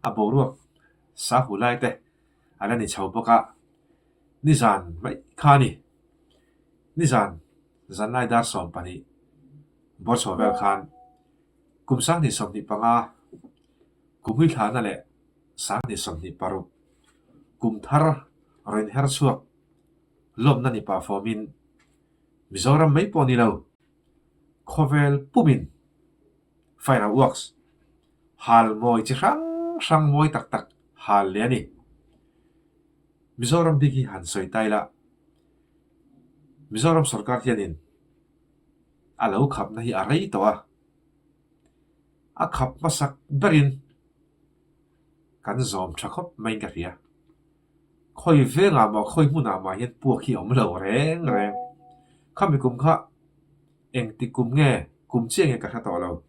A boruak sahu lai te a la ni chho bawk a, nizan mai kha a ni. Nizan zanlai dar 12 bawr chho vel khan kum 2025 kum hui thlahna leh 2026 kum thar rawn her chhuak lawmna ni pah fawmin Mizoram mai pawh ni lo, khawvel pumin fireworks hal mawi chi hrang hrang mawi tak tak hal leh a ni. Mizoram bik hi han sawi ta ila, Mizoram sorkar hianin a lo khapna hi a rei tawh a, a khap hmasak berin kan zawm tha khawp maiin ka hria. Khawi vengah mah khawi hmunah mah hian puak hi a awm lo reng reng. Khami kum kha engti kum nge kum chiah nge ka hre tawh lo.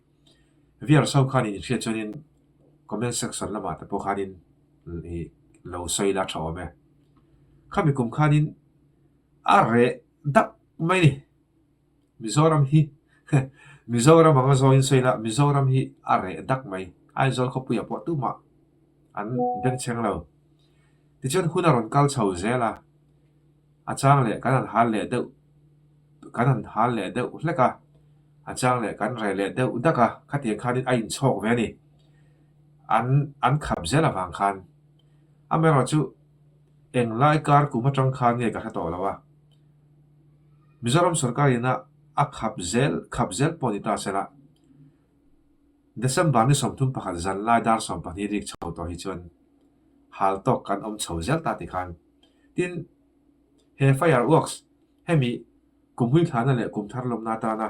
Viewers ho khanin inhriat chuanin comment section lamah te pawh khanin ih lo sawi la tha awm e. Khami kum khanin a reh dak mai ni. Mizoram hi Mizoram anga zawngin sawi la Mizoram hi a reh dak mai. Aizawl khawpuiah pawh tumah an bengchheng lo. Tichuan hun a rawn kal chho zel a, a chang leh kan han hal leh deuh kan han hal leh deuh hlek a, a chang leh kan reh leh deuh dak a, khatiang khanin a inchhawk ve a ni. An an khap zel avang khan amaherawhchu englai kar kum atang khan nge ka hre tawh lo a. Mizoram sorkar ina a khap zel khap zel pawh ni ta sela, December ni 31 zan lai dar 12 rik chho tawh hi chuan hal tawk kan awm chho zel ta ti khan. Tin, he fireworks hemi kum hui thlahna leh kum thar lawmna atana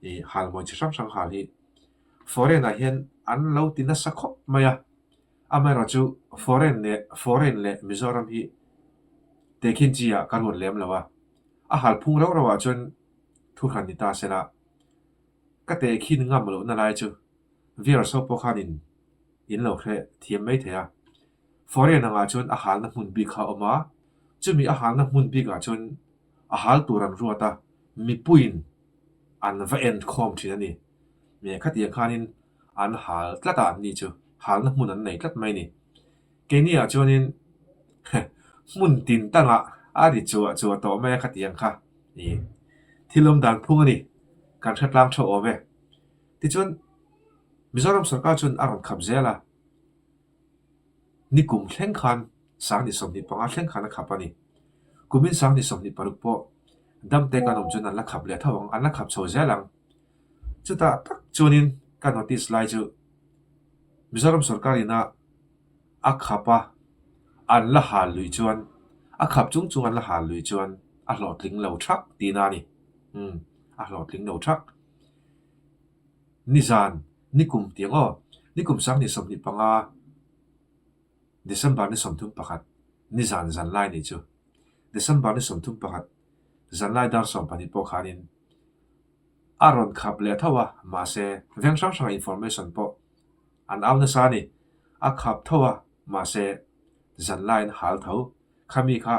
ih hal mawi chi hrang hrang hal hi foreign ah hian an lo ti nasa khawp mai a, amaherawhchu foreign leh foreign leh Mizoram hi tehkhin chi ah ka ruat lem lo a. A hal phung rauh rauh ah chuan thu hran ni ta sela, ka tehkhin ngam lohna lai chu viewers ho pawh khanin in lo hre thiam mai thei a. Foreign angah chuan a halna hmun bik kha a awm a, chumi a halna hmun bikah chuan a hal tur an ruat a, mipuiin an va en khawm thin a ni. Khatiang khanin an hal tlat a an ni chu, halna hmun an nei tlat mai a ni. Keini ah chuanin hmun tin tangah a ri chuah chuah tawh mai a khatiang kha ih thil awm dan phung a ni, kan hre tlang theuh awm e. Tichuan Mizoram sorkar chuan a rawn khap zel a, nikum thleng khan 2025 thleng khan a khap a ni. Kumin 2026 pawh damte kan awm chuan an la khap leh tho ang, an la khap chho zel ang. Chutah tak chuanin ka notice lai chu Mizoram sorkar ina a khap a, an la hal lui chuan, a khap chung chung an la hal lui chuan a hlawhtling lo thak tihna a ni. Umm, a hlawhtling lo thak. Nizan, nikum tiang aw, nikum 2025 December ni 31, nizan zanlai nih chu. December ni 31 zanlai dar 12 pawh khanin a rawn khap leh tho a, mahse veng hrang hranga information pawh an au nasa a ni. A khap tho a, mahse zanlaiin hal tho. Khami kha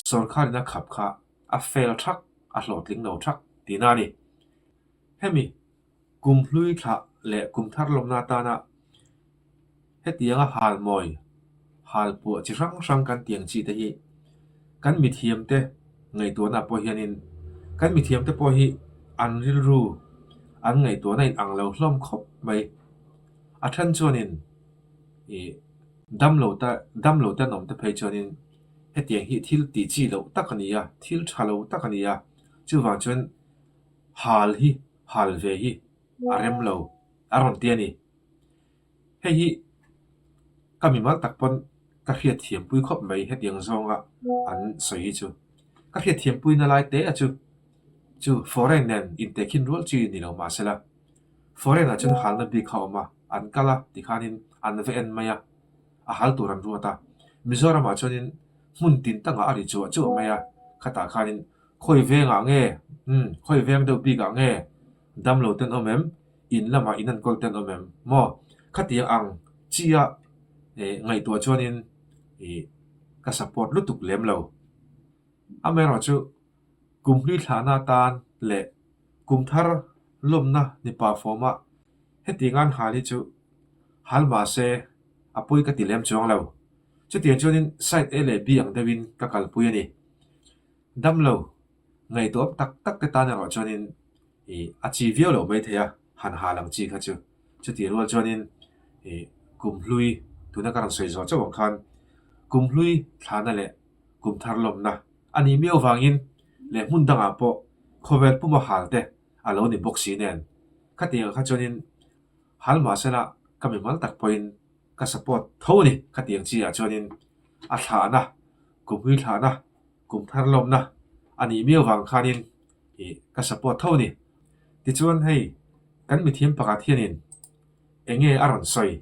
sorkharin a khap kha a fail thak, a hlawhtling lo thak tihna a ni. Hemi kum hlui thlah leh kum thar lawmna atana hetianga hal mawi, hal puah chi hrang hrang kan tiang chi te hi kan mithiamte ngaihtuahna pawh hianin kan mithiamte pawh hi an rilru an ngaihtuahna in ang lo hlawm khawp mai. A then chuanin ih damlo te damlo te an awm te phei chuanin hetiang hi thil tih chi loh tak a ni a, thil tha lo tak a ni a, chuvang chuan hal hi hal ve hi a rem lo a rawn ti a ni. Hei hi ka mimal tak pawn ka hriat thiampui khawp mai hetiang zawnga an sawi hi chu. Ka hriat thiampuina lai te a chu chu foreign nen intehkhin rual chi ni lo mahsela foreign ah chuan halna bik kha a awm a, an kal a tikhanin an va en mai a, a hal tur an ruat a. Mizoram ah chuanin hmun tin tangah a ri chuah chuah mai a, khatah khanin khawi vengah nge umm khawi veng deuh bikah nge damlo ten awm em? In lamah in enkawl ten awm em? Maw? Khatiang ang chia eh ngaihtuah chuanin ih ka support lutuk lem lo. Amaherawh chu kum hlui thlahna atan leh kum thar lawmna ni pa fawma hetiang an hal hi chu hal mahse. a pawi ka ti lem chuang lo. Chutiang chuanin side A leh B ang deuhin ka kalpui a ni. Damlo, ngaihtuahawm tak tak te tan erawh chuanin ih a chi viau loh maithei a, han hal ang chi kha chu. Chutih rual chuanin ih kumhlui, tuna ka rawn sawi zawh chauh ang khan kumhlui thlahna leh kum thar lawmna a nih miau vangin leh hmun dangah pawh khawvel puma hal te a lo ni bawk si nen. Khatiang kha chuanin hal mahsela ka mimal tak pawhin ka support tho a ni. Khatiang chi ah chuanin a thlahna, kumhlui thlahna, kum thar lawmna a nih miau vang khanin ih ka support tho a ni. Tichuan hei kan mithiam pakhat hianin eng nge a rawn sawi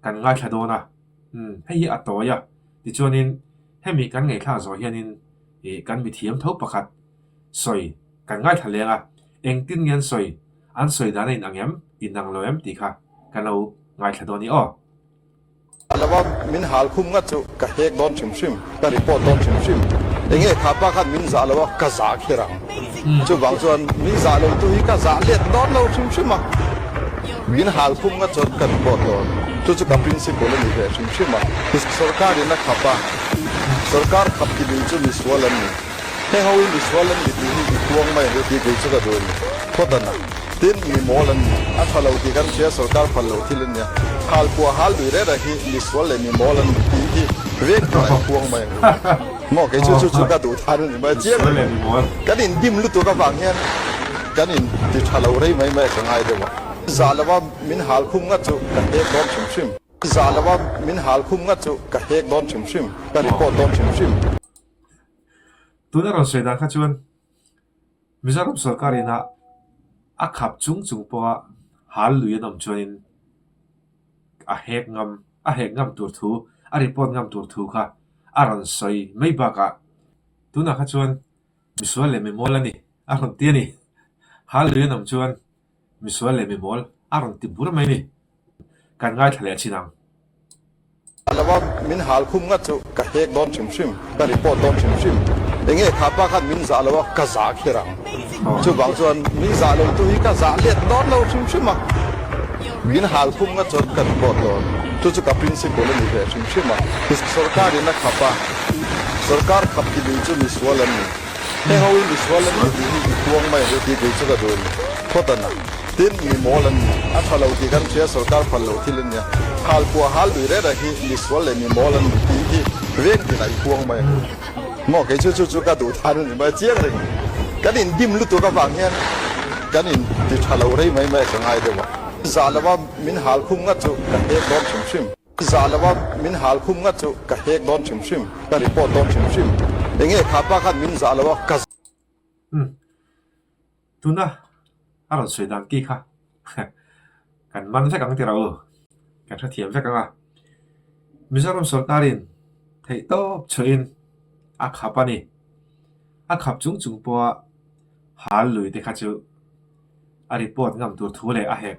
kan ngaithla dawn a, umm hei hi a tawi a, tichuanin hemi kan ngaihthlak zawh hianin ih kan mithiam tho pakhat sawi kan ngaithla leng a, engtin nge an sawi, an sawi dan a inang em, inang lo em tih kha kan lo ngaithla dawn i aw. A lo a, min hal khum ngat chu ka hek dawn hrim hrim, ka report dawn hrim hrim. Enge kha pa khan min zah lo a, ka zah kher ang. Chuvang chuan min zah lo tu hi ka zah let dawn lo hrim hrim a, min hal khum ngat chuan ka report dawn. Chu chu ka principle a ni ve hrim hrim a. Sorkar in a khap a, sorkar khap ti lui chu misual an ni. Heng ho hi misual an ni tih hi i puang mai ang u tih kei chu ka duh a ni. Phawt a na. Tin, mi mawl an ni. A tha lo tih kan hria, sorkar phal lo thil an nia. Hal pua hal lui rera hi misual leh mi mawl an ni tih hi vek tur a i puang mai ang u. Maw kei chu chu chu ka duh than a ni mai. Chiang reng kan in dim lutuk avang hian kan in ti tha lo rei mai mai a ka ngai deuh a. Zah lova min hal khum ngat chu ka hek dawn hrim hrim. Zah lova min hal khum ngat chu ka hek dawn hrim hrim. Ka report dawn hrim hrim. Tuna rawn sawi dan kha chuan Mizoram sorkar ina a khap chung chung pawha hal lui an awm chuanin a hek ngam a hek ngam tur thu a report ngam tur thu kha a rawn sawi mai bakah tunah kha chuan misual leh mimawl a ni a rawn ti a ni. Hal lui an awm chuan Misual leh mimawl a rawn ti bur mai ni. Kan ngaithla leh chin ang. A lo a, min hal khum ngat chu ka hek dawn hrim hrim, ka report dawn hrim hrim. Enge kha pa khan min zah lo a, ka zah kher ang. Chuvang chuan min zah lo tu hi ka zah let dawn lo hrim hrim a. Min hal khum ngat chuan ka report dawn. Chu chu ka principle a ni ve hrim hrim a. Sorkar in a khap a, sorkar khap ti lui chu misual an ni. Heng ho hi misual an ni tih hi i puang mai ang u tih kei chu ka duh a ni. Phawt a na. Tin, mi mawl an ni. A tha lo tih kan hria, sorkar phal lo thil an nia. Hal pua hal lui rera hi misual leh mi mawl an ni tih hi veng tinah i puang mai ang u. Maw kei chu chu chu ka duh than a ni mai chiang reng. Kan in dim lutuk avang hian kan in ti tha lo rei mai mai a ka ngai deuh a. Zah lova min hal khum ngat chu ka hek dawn hrim hrim. Zah lova min hal khum ngat chu ka hek dawn hrim hrim, ka report dawn hrim hrim. Enge kha pa khan min zah lo a, ka. Umm. Tuna a rawn sawi dan ki kha kan man vek ang tira u, kan hrethiam vek ang a. Mizoram sorkarin theih tawp chhuahin a khap a ni. A khap chung chung pawha hal lui te kha chu a report ngam tur thu leh a hek.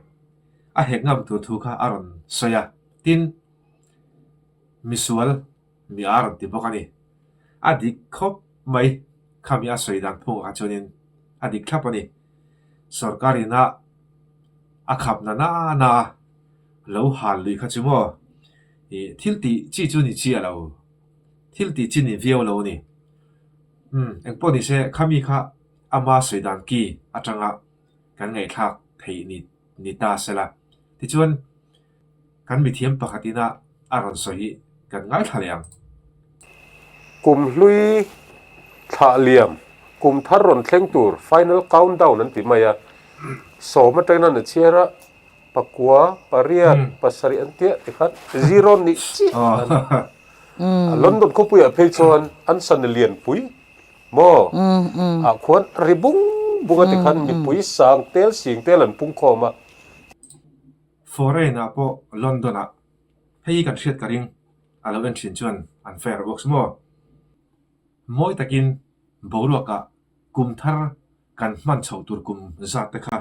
A hek ngam tur thu kha a rawn sawi a, tin, misual mi a rawn ti bawk a ni. A dik khawp mai khami a sawi dan phungah kha chuanin a dik thlap a ni. Sorkar ina a khap na nana lo hal lui kha chu maw ih thil tih chi chu ni chiah lo, thil tih chi ni viau lo a ni. Umm engpawh ni se khami kha ama sawi dan ki atanga kan ngaihthlak theih ni ni ta sela. Tichuan, kan mithiam pakhat ina a rawn sawi hi kan ngaithla leh ang. Kum hlui thlah liam, kum thar rawn thleng tur final countdown an ti mai a, sawm atangin an chhiar a, pakua, pariat, pasarih an tia tikhan zero nih chiah an London khawpuiah phei chuan an san lianpui Maw? Ah khuan ri bung bung a tikhan mipui sang tel sing tel an pung khawm a. Foreign ah pawh London ah hei hi kan hriat ka ring a lo en thin chuan an fireworks maw? Mawi takin boruak ah kum thar kan hman chhoh tur kum zat te kha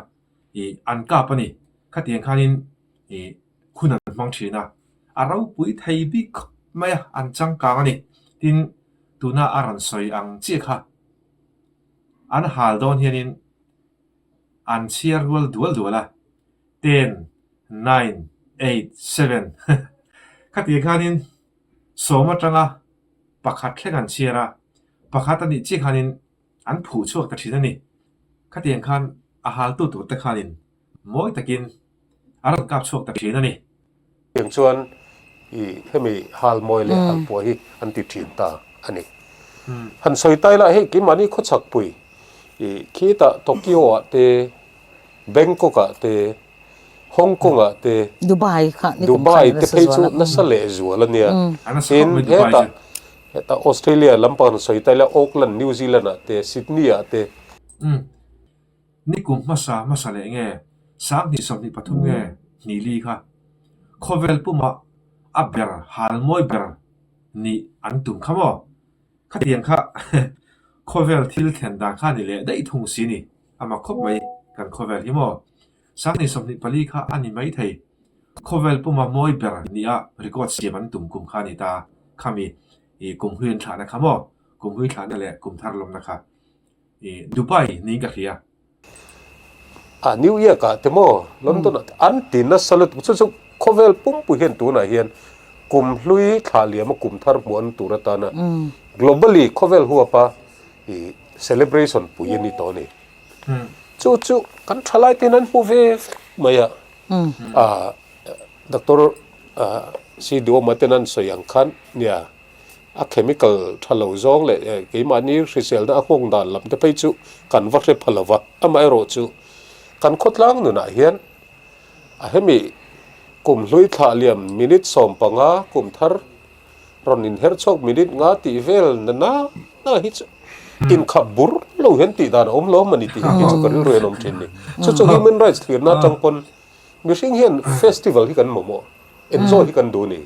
ih an kap a ni. Khatiang khanin ih hun an hmang thin a, a ropui thei bik khawp mai a, an changkang a ni. Tin, tuna a rawn sawi ang chiah kha an hal dawn hianin an chhiar rual dual dual a, ten, nine, eight, seven. Khatiang khanin sawm atanga pakhat thleng an chhiar a, pakhat a nih chiah khanin an phuh chhuak ta thin a ni. Khatiang khan a haltu tur te khanin mawi takin a rawn kap chhuak ta thin a ni. Tiang chuan i hemi hal mawi leh hal puah hi an ti thin ta a ni. Han sawi tai lah hei keimahni khawchhak pui i khitah Tokyo ah te Bangkok ah te Hong Kong ah te Dubai kha Dubai te phei chu nasa leh zual a nia. Tin hetah hetah Australia lampang han sawi tai lah Auckland New Zealand ah te Sydney ah te. Nikum hmasa hmasa leh nge 20 23 nge hnih li kha khawvel pumah a ber hal mawi ber nih an tum kha maw? Khatiang kha khawvel thil thlen dan kha ni leh daih thung si ni, a mak khawp mai kan khawvel hi maw? 2024 kha a ni mai thei. Khawvel puma mawi ber nia record siam an tum kum kha a ni ta khami i kumhlui an thlahna kha maw? Kumhlui thlahna leh kumthar lawmna kha. I Dubai niin ka hria. A New York ah te maw London ah te an ti nasa lutuk chu chu khawvel pumpui hian tunah hian kum hlui thlah liam a kum thar hmuh an tur atana globally khawvel huapa i celebration pui a ni tawh a ni. Chu chu kan thalai te hian an hmu ve vek mai a. A Doctor C Duoma ten an sawi ang khan nia. A chemical tha lo zawng leh keimahni hriselna a nghawng dan lam te phei chu kan va hre pha lo va. Amaherawhchu kan khawtlang nunah hian a hemi kum hlui thlah liam minute 15 kum thar rawn inher chhuak minute nga tih vel na na na hi chu inkhap bur lo hian tih dan a awm lo a ni tih hi chu ka rilru hian a awm thin a ni. Chu chu human rights thlirna atang pawn Mihring hian festival hi kan mamawh, enjoy hi kan duh a ni.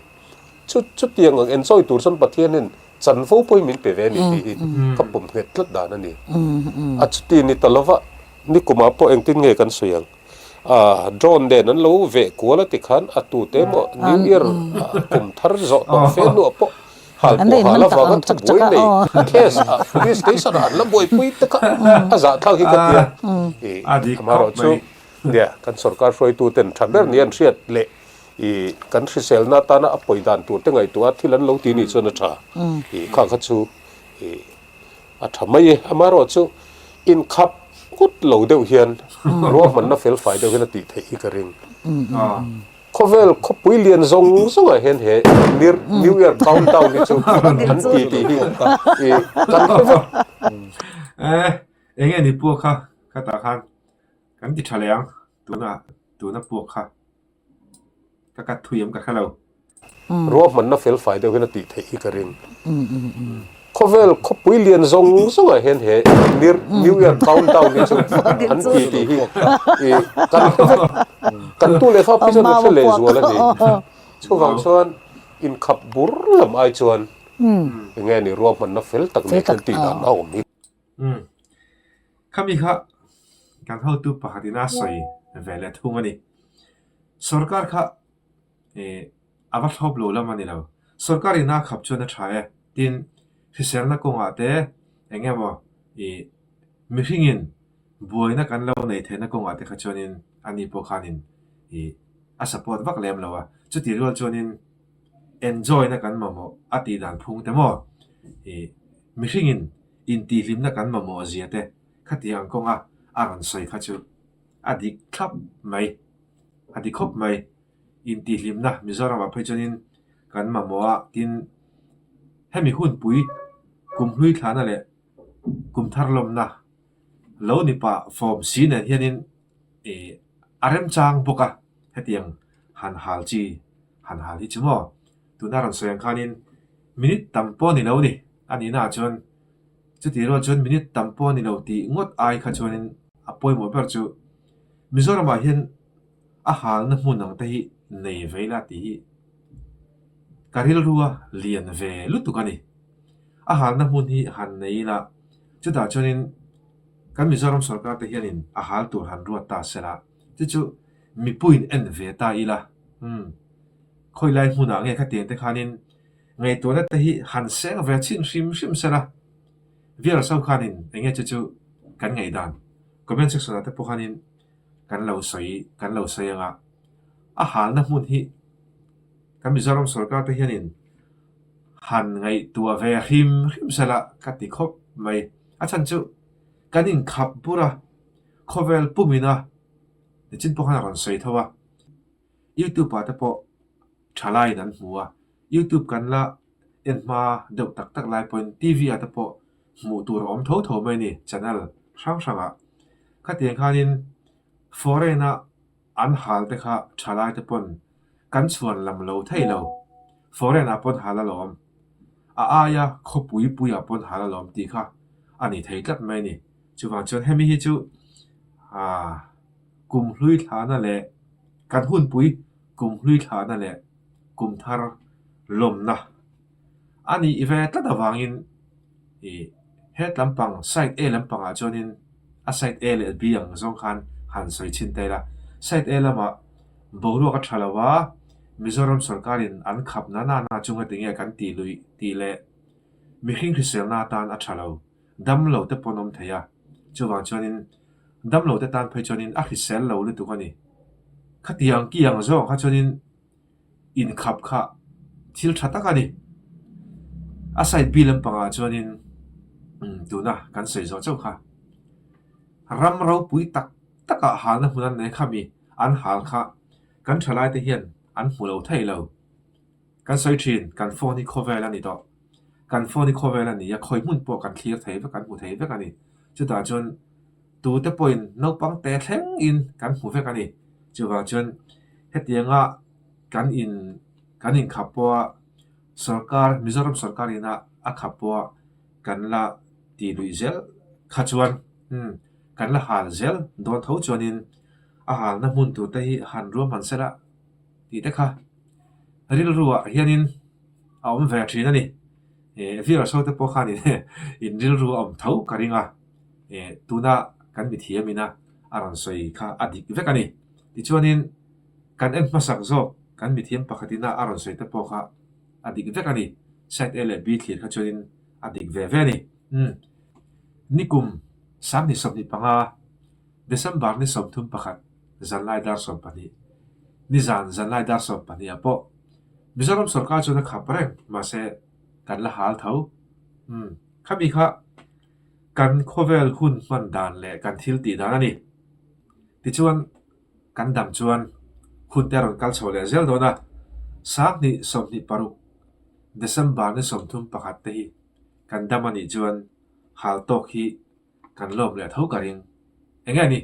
Chu chutiang ang enjoy tur chuan Pathianin chanvo pawhin min pe ve a ni tih hi ka pawm nghet tlat dan a ni. A chuti ni ta lova nikumah pawh engtin nge kan sawi ang? Aaa drone nen an lo veh kual a ti khan a tute emaw New Year kum thar zawh tawh fe hnuah pawh hal pawh hal avanga thubuai nei case ah police station ah an la buaipui te kha a zahthlak hi ka tia. Ih amaherawhchu Nia, kan sorkar hruaituten tha ber ni an hriat leh i kan hriselna atana a pawi dan tur te ngaihtuah a thil an lo ti nih chuan a tha. I kha kha chu i a tha mai e. Amaherawhchu inkhap ngawt lo deuh hian ruahmanna fel fai deuh hian a tih theih hi ka ring. Khawvel khawpui lian zawng zawngah hian he New Year countdown hi chu an ti tih hi i kan hre vek. Enge ni pawh kha khatah khan Kan ti tha leh ang, tuna tuna puak kha ka kat thui em ka hre lo. Ruahmanna fel fai deuh hian a tih theih hi ka ring. Khawvel khawpui lian zawng zawngah hian he New Year countdown hi chu an ti tih hi i kan hre vek. Kan tu leh fa phei chuan kan hre leh zual a ni. Chuvang chuan inkhap bur lam ai chuan enge ni ruahmanna fel tak nen hian tih dan a awm hi. Umm. Khami kha kan hotu pakhat ina sawi ve leh thung a ni. Sorkar kha eh a va thlawp lo lam a ni lo. Sorkar ina khap chuan a tha e. Tin, hriselna kawngah te eng emaw ih mihringin buaina kan lo nei theihna kawngah te kha chuanin ani pawh khanin ih a support vak lem lo a. Chutih rual chuanin enjoy na kan mamawh a tih dan phung te maw ih mihringin Intihhlimna kan mamawh zia te khatiang ang kawnga a rawn sawi kha chu a dik thlap mai, a dik khawp mai. Intihhlimna Mizoramah phei chuanin kan mamawh a, tin hemi hunpui kumhlui thlahna leh kumthar lawmna lo ni pah fawm si nen hianin ih a remchang bawk a, hetiang han hal chi han hal hi chu maw tuna rawn sawi ang khanin minute tam pawh a ni lo a ni. A nihna ah chuan chutih rual chuan minute tam pawh a ni lo tih ngawt ai kha chuanin a pawimawh ber chu Mizoramah hian a halna hmun ang te hi nei vei la tih hi ka rilru a lian ve lutuk a ni. A halna hmun hi han nei ila chutah chuanin kan Mizoram sorkar te hianin a hal tur han ruat ta se la chu chu mipuiin en ve ta ila umm khawilai hmunah nge khatiang te khanin Ngaihtuahna te hi han seng ve chhin hrim hrim se la, viewers ho khanin eng nge chu chu kan ngaihdan comment section ah te pawh khanin kan lo sawi kan lo sawi ang a, a halna hmun hi. Kan Mizoram sorkar te hianin han ngaihtuah ve hrim hrim sela ka ti khawp mai. A chhan chu kan inkhap bur a, khawvel pumina nichin pawh khan a rawn sawi tho a. Youtube ah te pawh thalaiin an hmu a, Youtube kan la en hma deuh tak tak lai pawhin TV ah te pawh hmuh tur a awm tho tho mai a ni channel hrang hrangah. Khatiang khanin foreign a an hal te kha thalai te pawn kan chhuan lam lo thei lo. Foreign ah pawn hal alawm, a aia khawpui puiah pawn hal alawm tih kha a ni thei tlat mai a ni. Chuvang chuan hemi hi chu aah kum hlui thlahna leh kan hunpui kum hlui thlahna leh kum thar lawmna a nih ve tlat avangin ih het lampang side A lampangah chuanin a side A leh B ang zawng khan han sawi chhin ta ila. Side A lamah boruak a tha lo a, Mizoram sorkarin an khap na na na chunga tinge kan tih luih tih leh mihring hriselna atan a tha lo. Damlo te pawn awm thei a, chuvang chuanin damlo te tan phei chuanin a hrisel lo lutuk a ni. Khatiang ki ang zawng kha chuanin inkhap kha thil tha tak a ni. A side B lampangah chuanin tuna kan sawi zawh chauh kha ram ropui tak takah halna hmun an nei kha mi an hal kha kan thalai te hian an hmu lo thei lo. Kan sawi thin, kan phone hi khawvel a ni tawh. Kan phone hi khawvel a ni a, khawi hmun pawh kan thlir thei vek, kan hmu thei vek a ni. Chutah chuan tute pawhin naupang te thlengin kan hmu vek a ni. Chuvang chuan hetianga kan in kan inkhap pawha sorkar, Mizoram sorkar ina a khap pawha kan la tih luih zel kha chuan umm kan la hal zel dawn tho chuanin a halna hmun tur te hi han ruahman sela tih te kha rilruah hianin a awm ve thin a ni. Eh viewers ho te pawh khanin in rilru a awm tho ka ring a, eh tuna kan mithiam ina a rawn sawi kha a dik vek a ni. Tichuanin kan en hmasak zawk kan mithiam pakhat ina a rawn sawi te pawh kha a dik vek a ni. Side A leh B thlir kha chuanin a dik ve ve a ni. Umm nikum 2025 December ni 31 zanlai dar 12 nizan zanlai dar 12 ah pawh Mizoram sorkar chuan a khap reng mahse kan la hal tho. Umm khami kha kan khawvel hun hman dan leh kan thil tih dan a ni. Tichuan kan dam chuan hun te a rawn kal chho leh zel dawn a, 2026 December ni 31 te hi kan dam a nih chuan hal tawk hi Kan lawm leh tho ka ring. Enge a ni?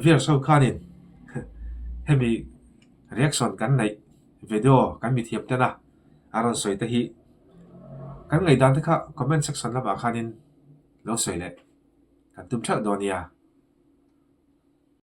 Viewers ho khanin hemi reaction kan neih video kan mithiam tena a rawn sawi te hi kan ngaihdan te kha comment section lamah khanin lo sawi leh kan tum theuh dawn nia.